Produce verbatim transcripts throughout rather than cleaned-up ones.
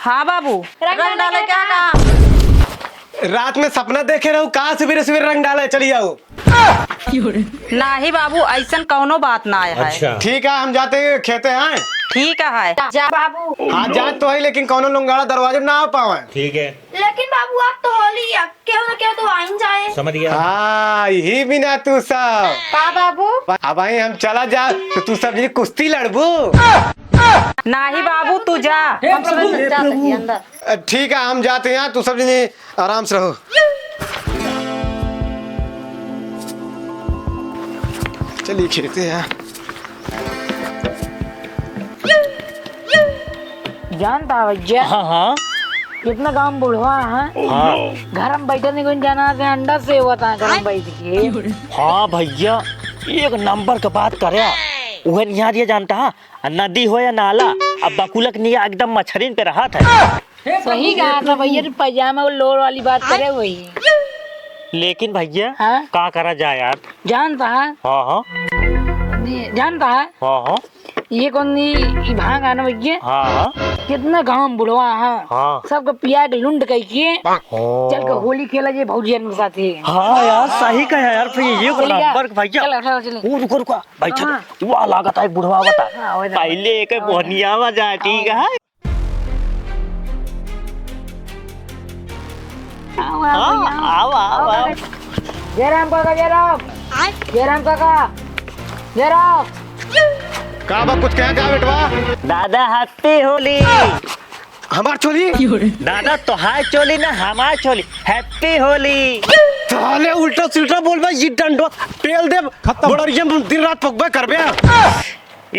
हाँ बाबू। रंग डाले का काम? रात में सपना देखे रहू का, सुबेरे सुबेरे रंग डाले चली जाऊ? नाही बाबू, अइसन कउनो बात ना है। अच्छा। ठीक है, हम जाते हैं खेते हैं। ठीक है। जा बाबू। हाँ, जात तो है, लेकिन कउनो लुंगाड़ा दरवाजे में ना आ पावे। ठीक है। लेकिन बाबू, आज तो होली है, केहू न केहू तो आइन जाए। समझ गया। हाँ, यही बिना तू सब। का बाबू? अब आई हम चला जा, तो तू सब जनी कुश्ती लड़बू। नाही बाबू, तू जा। हम सब जाते हैं अंदर। अ, ठीक है, हम जाते हैं, तू सब जनी आराम से रहो। चलिए खेलते हैं। जानता है भैया? हाँ, हाँ। कितना गाँव बुढ़वा है। हाँ। घर में बैठे नहीं, कोई जाना से अंडा से हुआ था घर में बैठ के। हाँ भैया, एक नंबर के बात करे। उहे निहार ये जानता है, नदी हो या नाला, अब बकुलक निया एकदम मछरिन पे रहत है। सही कहा था भैया, तू पैजामा और लोर वाली बात करे वही। लेकिन भैया, हाँ? का करा जाए यार? जानता है? हाँ, हाँ। ये जानता है? हाँ, हाँ। ये कौन नी, ई भांग आना भैया? हाँ, हाँ। कितना गाँव बुढ़वा है। हाँ। सबको पिया के लुंड कई के। हाँ। चल के होली खेला जे भौजियन के साथे। हाँ यार, सही कहा यार, फिर ये चल भैया। नंबर भैया। चल, उठा, चल। ओ, रुको, रुको, बैठ। हाँ। वाह, लागत है बुढ़वा बता। हाँ, हो जा। पहले एक हाँ, हो जा। बोहनिया में जा, ठीक है? आओ, आओ, हाँ, भैया, आओ, आओ, आओ, आओ। काका। जय राम काका, जय राम। आय? जय राम काका, जय राम। का बा, कुछ कहा का बेटवा? दादा, happy होली। हमार चोली? दादा, तोहार चोली ना, हमार चोली। Happy होली। साले उल्टा सिल्टा बोलबे, ये डंडो पेल देब। खत्म। बड़रिया में दिन रात पकबे करबे।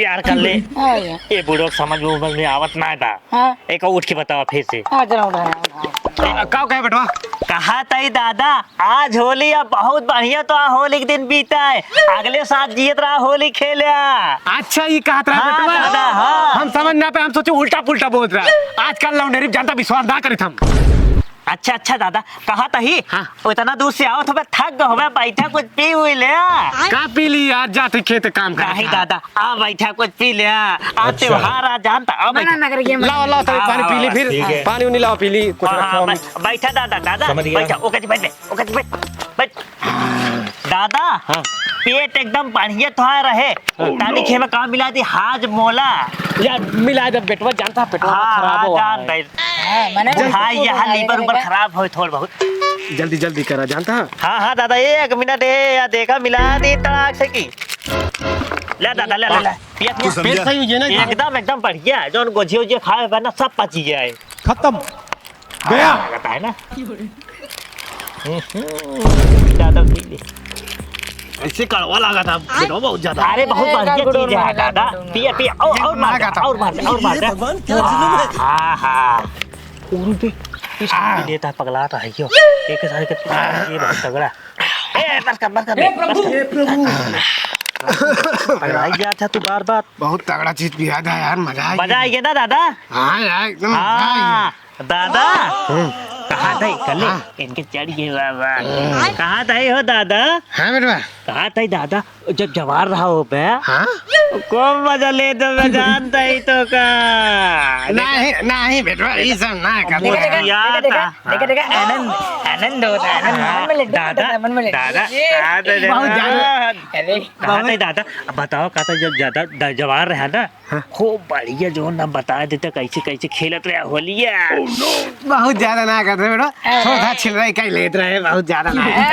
यार, कर ले। हाँ यार। ये बूढ़ो समझ में, समझ में आवत ना था। हाँ। एक उठ के बतावा फिर से। हाँ, जरा उठा, उठा। ए, का कहे बेटवा? कहा तई दादा, आज होली अब बहुत बढ़िया तो आ होली के दिन बीता है। अगले साल जियत रहा होली खेले। अच्छा, ये कहत रहा हाँ, बेटवा? दादा, हाँ। हम समझ ना पाए, हम सोचे उल्टा पुल्टा बोलत रहा। आजकल लौंडेरी पे जनता विश्वास ना करित हम। अच्छा, अच्छा दादा, कहा तही? हाँ। वो इतना दूर से आओ तो मैं थक गए, हमें बैठा कुछ पी हुई ले। का पी ली यार, जाते खेत काम करे। नहीं दादा, आ बैठा कुछ पी ले। आ अच्छा। त्योहार आ जानता, आ बैठा। मना ना करिए, मना। लाओ, लाओ, तनी आओ, पानी पी ली आओ, फिर। ठीक है। पानी उनी लाओ, पी ली, कुछ हाँ, रखो हाँ, हम। बस, बैठा दादा, दादा, समझ गया। बैठा, ओके जी, बैठ, बैठ, ओके जी, बैठ, बैठ। दादा, हाँ। पेट एकदम बढ़िया तो रहे। तानी खे में का मिला दी, हाजमोला। यार, मिला दे बेटवा, जानता पेटवा हाँ, खराब हाँ, हो जान है। भाई। हाँ, मने हाँ, यहाँ लीवर उबर खराब हो थोड़ बहुत। जल्दी, जल्दी करा, जानता? हाँ, हाँ, दादा, एक मिनट है, या देखा, मिला दी तड़ाक से की। ले दादा, ले, ले, ले। पिया, पिया। तू समझा? पेट सही हो जाए ना? एकदम, एकदम बढ़िया। जौन गोझिया उझिया खाए बा ना, सब पची जाए। खत्म। गया। लगता है ना? हम्म, ज्यादा पी ले। ऐसे कड़वा लगा था, बेटवा, बहुत ज्यादा। अरे, बहुत ए, बढ़िया चीज है, दादा। पिया, पिया, और, और मार दे, और मार दे, और मार दे। ये भगवान, क्या जुल्म है? हाँ, हाँ। उरु पे, इस आ। पी लेता है, पगला रहा है क्यों? एक साथ के, ये बहुत तगड़ा। ए, बस कर, बस कर, ए, प्रभु। बस कर। ए, प्रभु। पगला ही गया था तू बार-बार। बहुत तगड़ा चीज पिया था यार, मजा आ गया। मजा आ गया ना, दादा? हाँ यार, एकदम मजा आ गया। हाँ। दादा, हम्म। कहाँ थे कल? हाँ। इनके चढ़ गए बाबा। हम्म। कहाँ थे हो दादा? हाँ बेटवा। कहाँ थे दादा? जब जवार रहा हो बे, हाँ? खूब मजा लेत बे, जानता ही तो का। नहीं, नहीं बेटवा, ये सब ना कर। देखा, देखा, देखा, देखा, देखा, आनंद, आनंद होता है, आनंद, हाँ, आनंद में लेते, दादा, मन में लेते। दादा, ये दादा, बहुत ज्यादा। अरे, कहाँ थे दादा? अब बताओ, कहाँ थे जब ज्यादा द-, जवार रहा ना, हाँ। खूब बढ़िया, जो ना बता देते कैसे कैसे खेलत रहे होलिया। बहुत ज्यादा ना करते बेटा, हाँ। थोड़ा सा छिल रहे, कहीं लेत रहे, बहुत ज्यादा ना। ए, देखा,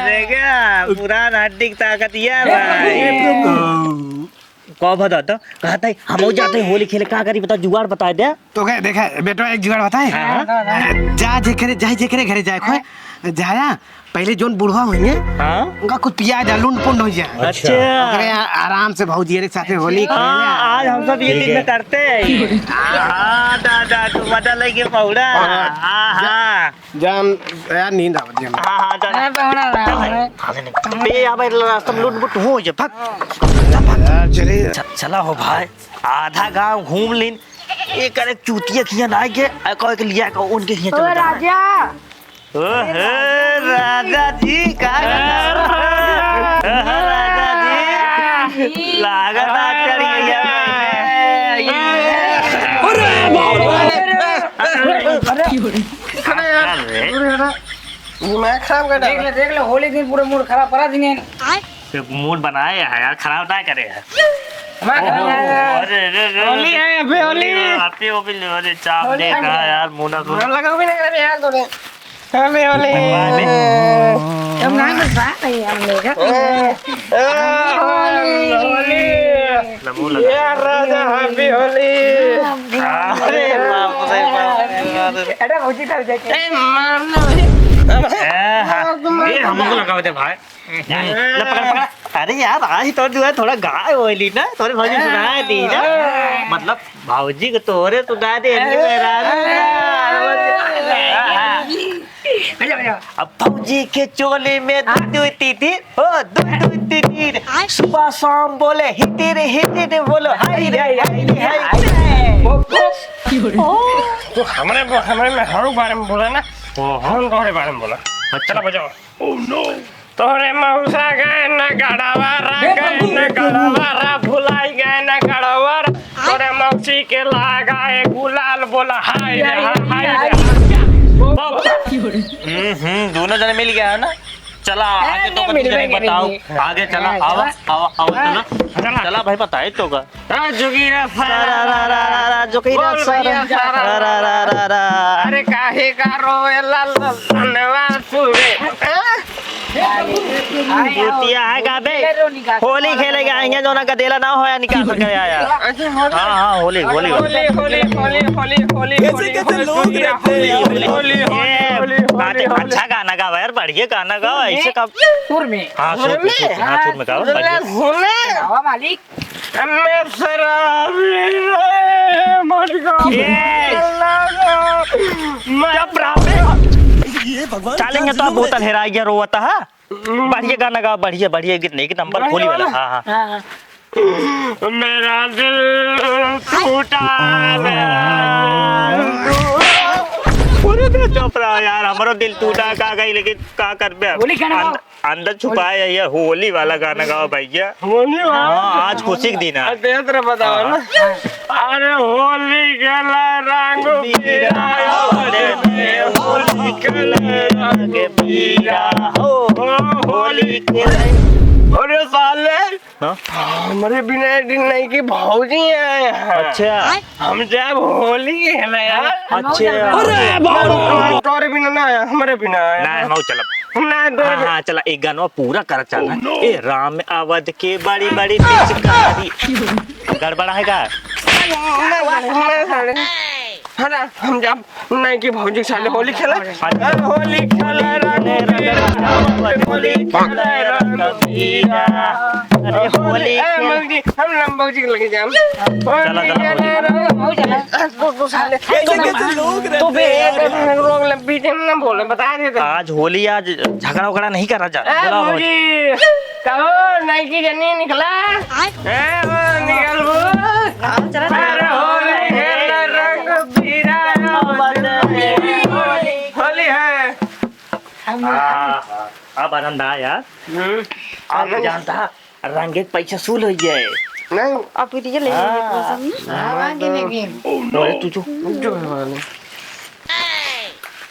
देखा, पुरान हड्डी की ताकत ये भाई। कहो बता तो, कहा था हम जाते हैं होली खेले, का करी बता, जुगाड़ बता दे। तो कहे, देखा बेटा, एक जुगाड़ बताए। हाँ। जा जेकरे, जा जेकरे घरे जाए खोए, जाया, पहले जोन बुढ़वा होइए, हाँ? उनका कुछ पिया जा, लुंड पुंड हो जाए। अच्छा। ओकरे आ-, आराम से भौजी रे साथे होली खेले। हाँ, आज हम सब ये ठीक दिन है। में करते हैं। हाँ, दादा, तू मजा लेके पौड़ा। हाँ, हाँ, जा-, हाँ। जान, यार, नींद आवत है। हाँ, हाँ, जा। हाँ, पौड़ा रहा चल, है। हाँ, चल, चल। बे, अब रास्ता में लुंड पुंड हो जाए, भाग। यार, चलिए। च-, चला हो भाई, आधा गांव घूम लीन, एक अरे चूतिया खिया ना के, आ, कोई के लिया को उनके खिया ओ चला जा। राजा। ओहो, राजा जी, का करता हो? ओहो, राजा जी, लागत आ चढ़ गया। अरे अरे यार, अरे। दूर हटा। दिमाग खराब कर देख डाला। ले, देख ले, होली दिन पूरे मूड खराब करा दिए। से मूड बनाए है यार, खराब ना करे है। दिमाग खराब ओहो, कर दिया। अरे, अरे, अरे, होली है, अभी होली। Happy होली, अरे, चाप होली देख है। रहा है यार, मुन्ना तो। बुरा लगा भी नहीं करे यार तूने। होली, होली। होली। हम ना बस बात है यार, मेरा। ए, ए, होली। होली। लमू लगा। यार राजा, happy होली। अरे बाप रे बाप रे बाप। अरे भौजी, डर जाके। ए, मार ना भाई। ए, हाँ। ए, हमको लगाओ दे भाई। ले, पकड़, पकड़। अरे यार, आज तो जो है थोड़ा गाय होली ना, थोड़ी भौजी सुनाए दी ना। मतलब, भौजी को तोरे सुना दे, इनके मेहरारू। भैया, भैया। अब भौजी के चोली में दुई दुई तीन तीन, ओ, दुई दुई तीन तीन। सुबह शाम बोले, हितिर, हितिर बोलो, हाय रे, हाय रे, हाय रे। वो, वो। तो हमरे, हमरे मेहरारू बारे में बोला ना, ओहो। हम तोहरे बारे में बोला। अच्छा। चला बजाओ। Oh no! तोहरे मौसा गए न गड़वा रा, गए न गड़वा रा, भुलाई गए न गड़वा रा। तोहरे मौसी के लगाए गुलाल, बोला हाय रे, हाय, हाय रे, हाय। हम्म, हम्म, दोनों जने मिल गया है ना? चला, आगे तो नहीं, कुछ नहीं, नहीं, बताओ। नहीं। आगे चला, हाँ, आवा, चला। आवा, आवा, हाँ, चला। चला। चला भाई, बताए तो का। आ, जोगीरा सारा रा रा रा रा, जोगीरा बोल भैया, सारा सारा रा रा रा रा रा। अरे काहे का रोए ला ला धनवा सुबे। हाँ? भूतिया है का बे? होली खेले गए हैं, जो ना गदेला ना होया, निकाल सके आया। अच्छा, होली। हाँ, हाँ, होली, होली, होली। होली, होली, होली, होली, होली, कैसे, कैसे होली, लोग होली, रहते हैं यार। होली, होली, ये होली, होली, बात होली, होली। अच्छा गाना गावा यार, बढ़िया गाना गावा, ऐसे ए, का सुर में। हाँ, सुर में, सुर में, हाँ, सुर में गावा, सुर में, बढ़िया। सुर में। गावा मालिक। हमें शराबी रे, मर गया। ए। मैं चुप रहो बे। ये भगवान, चालेंगे क्या तो जुल्म है। बोतल हेराई गया, रोवता है। बढ़िया गाना गावा, बढ़िया, बढ़िया गीत नहीं, एक नंबर बढ़िया होली वाला। वाला। हाँ, हाँ। हाँ, हाँ। मेरा दिल टूटा, मेरा दिल टूटा। पूरे दिल चुप रहो यार, हमरो दिल टूटा का गई, लेकिन का करबे अब? होली गाना गाओ। अंदर छुपाए है ये होली वाला गाना गाओ भैया। होली वाला? हाँ, आज खुशी के दिन है। अरे, तेरा बताओ ना। हाँ। अरे होली खेला रंग पीला, अरे होली खेला रंग पीला, हो, हो, होली खेला। अरे साले, हाँ? हमरे बिना एक दिन नहीं की भौजी आए हैं। अच्छा। हम जब होली है ना यार। अच्छा। अरे बाबा। हम तोरे बिना ना आया, हमरे बिना आया। ना, हम चलब। हम ना तोरे हाँ, बिना। हाँ, चला, एक गानवा पूरा कर चला। Oh, no। ए राम अवध के बड़ी बड़ी पिचकारी। गड़बड़ा है का? ना, ना, ना, ना, ना। हाँ ना, हम जब नहीं की भौजी के साले होली खेला। हाँ। अरे होली खेला रंग बिरंगा, होली खेला रंग बिरंगा। अरे होली ए, खेला। मौजी, हम लम भौजी के लगे जाम। चला, चला, भौजी। भौजी, चला। आ, तू, तू साले। कैसे, कैसे लोग रहते हैं यार। तू भी एक रोक ले, बीच में ना बोले, बता देते। आज होली, आज झगड़ा वगड़ा नहीं करा जा। ए, बोला भौजी। भौजी, कहो, नहीं की जनी निकला। ए, वो निकल वो। आओ, चला। अरे होली खेला रंग बिरंगा। होली है। हाँ, हाँ, अब आनंद आया। हम्म। आप जानता, रंगे के पैसा वसूल हो जाए। नहीं। अब ये ले हाँ। लेंगे पैसा, हम्म? हाँ, आगे लेंगे। अरे तू जो। जो है वाले।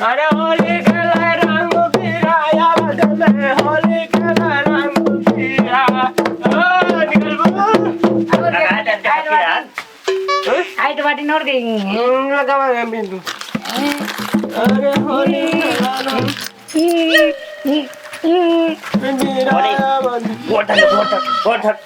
अरे होली खेले रंग बिरंगा, होली खेले रंग बिरंगा। ओ, निकल बो। लगा दे, लगा दे यार। आइट बाटी नोट गई। हम्म, लगा हुआ है बिंदु। अरे होली खेले रंग होली। गोठक, गोठक, गोठक।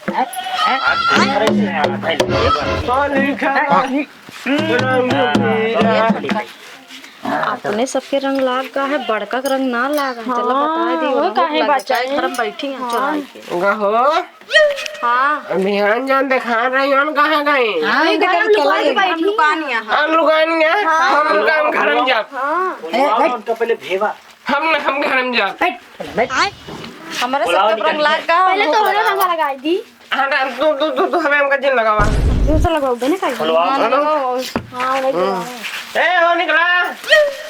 अपने सबके रंग लाग का है, बड़का के रंग ना लाग है। चलो हाँ, बता दी, वो काहे बच्चा है? घर में बैठी हैं, हाँ। चुराई के। गहो। हाँ। बिहान जान देखा रही हन, कहाँ गई? हाँ, हम इधर दुकान पे बैठी हैं। हम लुकानी है। हाँ। हम लुकानी है? हाँ। हम लुकान घर में जाब। हाँ। ए, बैठ। उनका पहले भेवा। हम, हम घर में जाब। बैठ, बैठ। हमारे बुलाओ सबके निकल रंग के। लाग का, पहले हम तो उन्हें लगा। रंग लगाई दी। हाँ, तू, तू, तू, तू हमें हमका जिन लगावा। तू से लगाओ, बने का? बुलवाओ। हाँ, लगाओ। हाँ, वही हम्म। लगाओ। ए, हो निकला।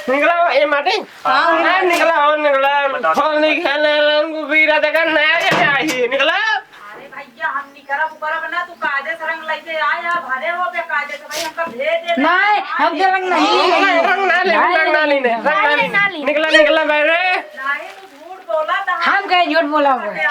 निकला, ए माटी। हाँ। ए, निकला, हो निकला। बताओ। होली खेले रंग बीरा देखा नया के आई। निकला। अरे भैया, हम निकरब उकरब ना, तू कायदे से रंग लेके आ, या भरे हो बेकायदे से, भाई, हमका नहीं, हम तो रंग नहीं। नहीं, रंग ना ले, नहीं, रंग ना ले, नहीं। रंग ना ले। निकला, निकला बाहर। हम कहे झूठ बोला हुआ है।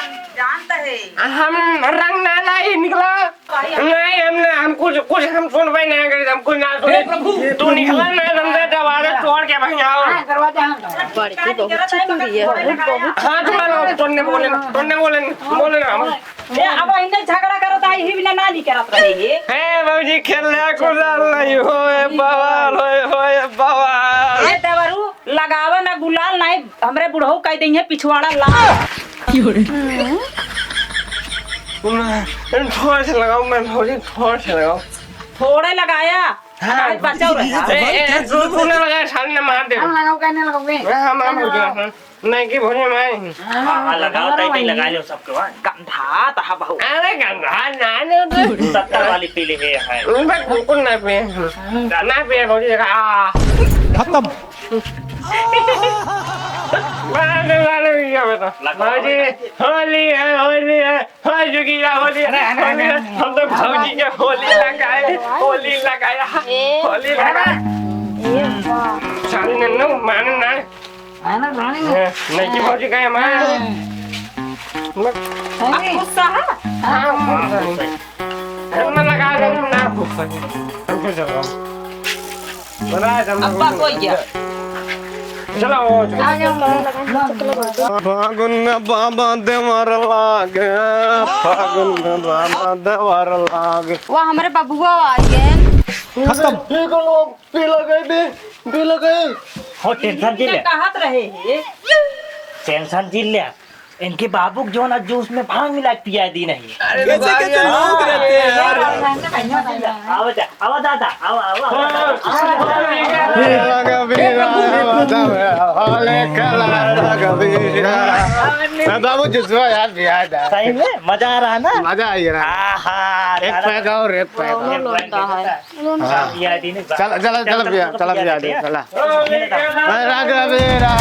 हम रंग ना लाई, निकला। नहीं, हम ना, हम कुछ, कुछ हम सुनबे नहीं करे, हम कुछ ना सुने। हे प्रभु। तू निकला ना, हम तो दरवाजा तोड़ के भाई आओ। हाँ, दरवाजा हम तोड़। बड़की बहुत चतुरी है, बहुत, बहुत। हाँ, थोड़ा ना, तोड़ने बोले ना, तोड़ने बोले ना, बोले ना हम। ए, अब इन्ने झगड़ा करत आई ही बिना ना नहीं करत रहे हे। हे भौजी, खेलने गुलाल नहीं होए, बवाल होए, होए, बवाल। ए देवरू, लगावा ना गुलाल, नहीं हमरे बुढ़ऊ कह देंगे पिछवाड़ा लाल। थोड़ा सा लगाओ, मैं भौजी, थोड़ा सा लगाओ। थोड़े लगाया, हाँ। आज बचाओ रहा। ए, ए, ए, तू, तू ना लगा, साले ने मार दे। हम लगाओ, कहने लगोगे। हाँ, हम, हम लगाओ। नहीं कि भोरे में। हाँ, हाँ, लगाओ, तई, तई लगाओ। लगा लो सबके बाद। गंधा तो है बहुत। अरे गंधा ना, ना, ना। सत्तर वाली पी ले है, है। उन पर कुकुर ना पिए। ना पिए, भौजी, देखा, आ। खत्म। मार दे, मार दे, ये बता। लगाओ। भौजी, होली है, होली है। होली है, होली है। अरे, अरे, अरे, होली है। अरे। हम तो भौजी के होली लगाए, होली लगाया, ए। होली लगाया। ए, वाह। साली नन्नू, माने ना। है ना, रानी? ए, नहीं की भौजी कहे, माने। हाँ। अब गुस्सा है? हाँ, गुस्सा है। हम ना लगा दे, ना गुस्सा है। हम कुछ जगह। अब्बा कोई गया। चलो, चलो। फागुन में बाबा देवर लागे, फागुन में बाबा देवर लागे। वाह, हमरे बबुआ आ गए। खत्म। ठीक हो लोग, पी लगे दे, पी लगे। हो, tension जिन ले। कहत रहे हैं। Tension जिन ले। इनके बाबू के जौन आज जूस में भांग मिला के पिया दी नहीं। अरे कैसे, कैसे लोग रहते हैं यार। आवा जा, आवा दादा, आवा, आवा, आवा। ए बाबू, जूसवा यार पिया दा। सही में मजा आ रहा ना? मजा आ रहा। आहा, एक पैग और, एक पैग और। एक पैग। हाँ। पिया दी नहीं। चला, चला, चला पिया, चला पिया दे, चला। राघवेरा।